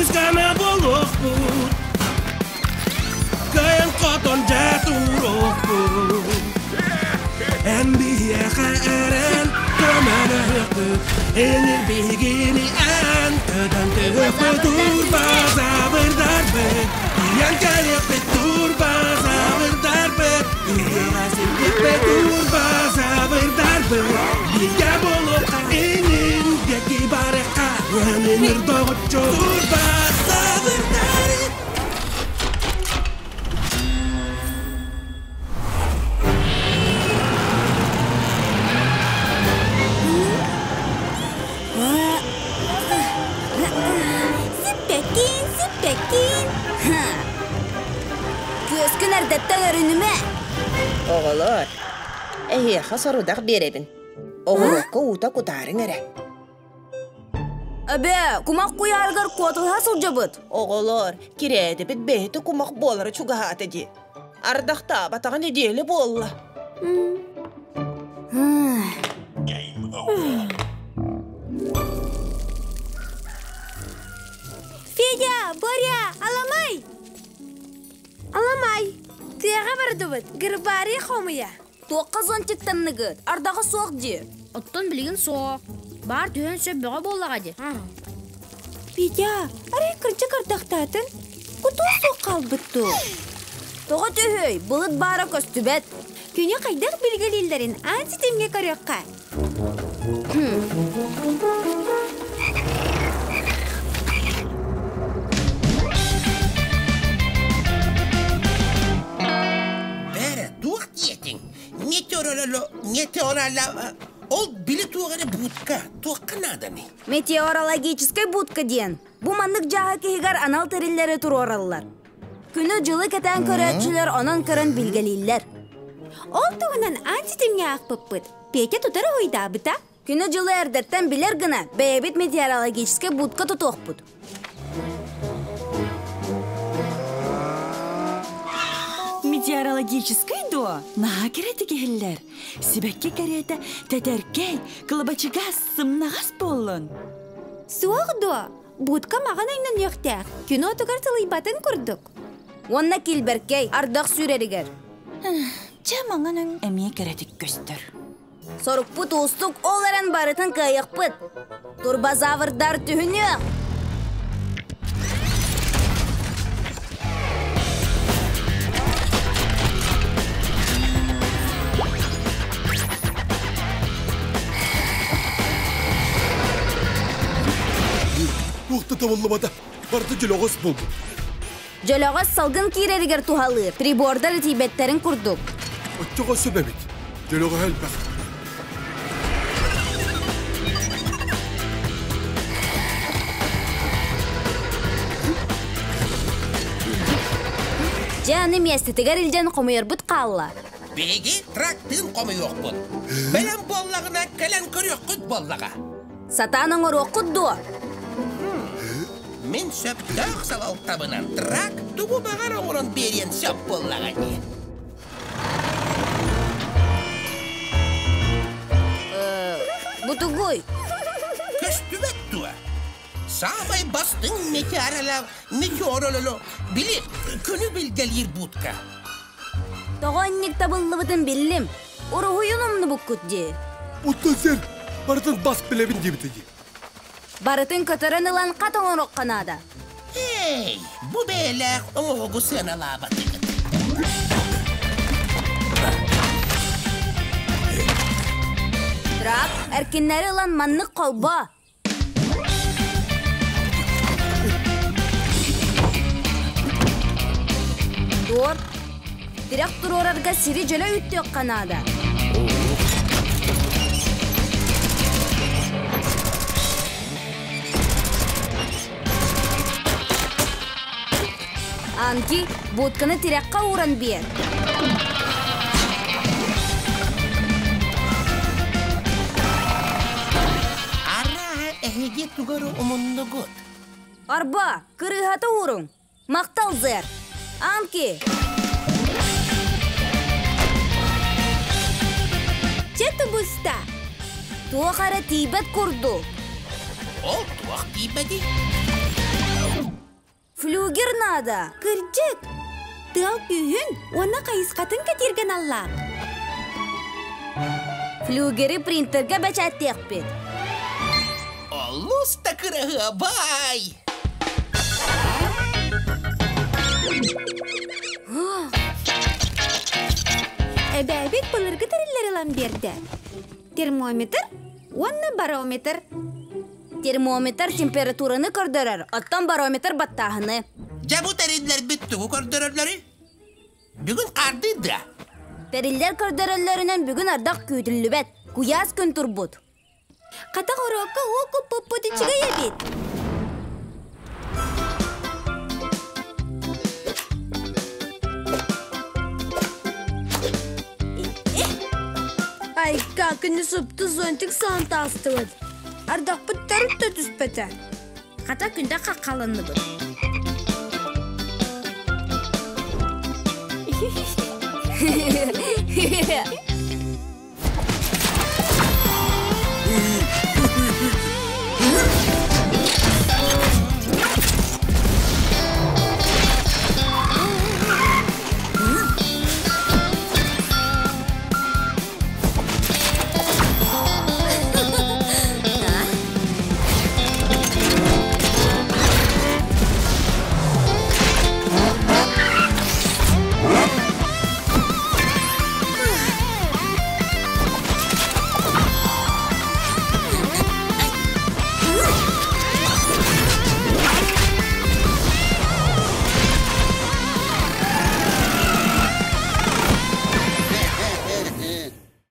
Күүскэ буолуохпут, кыайан хотон дьэ туруохпут. Эн биһиэхэ эрэн көмөлөһүөхпүт, Энир биһигини эн көтөн түһүөхпүт, Турбазаврдарбыт, тиийэн кэлиэхпит, Турбазаврдарбыт, Үйэҕэ сирдиэхпит, Турбазаврдарбыт, Бииргэ буолуохха инин диэки барыахха, Өнүнүр доҕоччу Турбазаврдар. Сиппэккин, сиппэккин. Күөскүн эрдэттэн өрүнүмэ. Оҕолор, эһиэхэ сорудах биэрэбин. Оҕуруокка уута кутаарыҥ эрэ. Эбээ, кумах куйаарыгар куоталаһа сылдьабыт. Оҕолор, кирээдэбит бэйэтэ кумах буолара чугаһаата дии. Ардахтаабатаҕа нэдиэлэ буолла. Федя, Боря, аламай! Аламай! Тыаҕа бардыбыт, гырбаарый хомуйа. Туохха зонтиктанныгыт? Ардаҕа суох дии. Оттон билигин суох. Баар түһэн сөп бөҕө буоллаҕа дии. Петя, арай кырдьык ардахтаатын? Кутуу суох хаалбыт дуу? Тоҕо түһүй? Былыт баара көстүбэт. Күнү хайдах билгэлииллэрин аан ситимҥэ көрүөххэ. Бээрэ, туох диэтиҥ? Метеороло, метеороло... Ол били туох эрэ будка, туохха нааданый? Метеорологическай будка диэн. Бу маннык дьааһык иһигэр анал тэриллэри туруораллар. Күнү-дьылы кэтээн көрөөччүлэр онон көрөн билгэлииллэр. Ол туһунан аан ситимҥэ аахпыппыт. Петя тутар уһуйдаабыта. Күнү-дьылы эрдэттэн билэр гына бэйэбит метеорологическай будка тутуохпут. Метеорологическай дуо? Наһаа кэрэтик иһиллэр. Сибэкки кэриэтэ тэтэркэй, кылабачыгас, сымнаҕас буоллун. Суох дуо? Будка маҕан өҥнөнүөхтээх, күн уотугар сылыйбатын курдук. Уонна килбэркэй, ардах сүүрэригэр. Чэ, маҥан өҥ эмиэ кэрэтик көстөр. Сорукпут уустук, ол эрэн барытын кыайыахпыт. Турбозаврдар түһүнүөх! Туох да табыллыбата. Барыта дьөлөҕөс буолбут. Дьөлөҕөс салгын киирэригэр туһалыыр, прибордар итийбэттэрин курдук. Оччоҕо сөп эбит. Дьөлөҕөһө элбэх. Дьэ аны миэстэтигэр илдьэн хомуйарбыт хаалла. Биһиги трактыын хомуйуохпут. Бэлэм буоллаҕына кэлэн көрүөххүт буоллаҕа. Сатаан оҥоруоххут дуо? Мин сөптөөх салалтабынан трак тугу баҕар оҥорон биэриэн сөп буоллаҕа дии. Бу тугуй? Көстүбэт дуо? Саамай бастыҥ метеоролог, метеоролог, били күнү билгэлиир будка. Тоҕо инник табыллыбытын биллим. Уруһуйун умнубуккут дии. Оттон сэр, барытын бас билэбин диэбитэ дии. Барытын көтөрөн ылан хат оҥоруохха наада. Эй, бу бэйэлээх оҥоһугу сыаналаабатыгыт. Трак, эркиннэри ылан маннык холбоо. Туор, тирэх туруорарга сири дьөлө үүттүөххэ наада. Анки, будканы тирэххэ ууран биэр. Арааһа эһиги тугу эрэ умуннугут. Арба, кырыыһата ууруҥ. Махтал, Зер. Анки! Чэ тубуста. Туох эрэ тиийбэт курдук. Ол туох тиийбэтий? Флюгер наада. Кырдьык, тыал күүһүн уонна хайысхатын кэтииргэн аллаах. Флюгеры принтергэ бэчээттиэхпит. Олус да кыраһыабай! Эбээбит былыргы тэриллэр ылан биэрдэ. Термометр уонна барометр. Термометр температураны көрдөрөр, оттон барометр баттааһыны. Дьэ бу тэриллэрбит тугу көрдөрөллөрүй? Бүгүн хаардыы да? Тэриллэр көрдөрөллөрүнэн бүгүн ардах күүтүллүбэт. Куйаас күн турбут. Хата уруокка уу куппуппут үчүгэй эбит. Айка, күнү супту зонтик салан таастыбыт. Ардахпыт төрүт да түспэтэ. Хата күндэ хаххаланныбыт.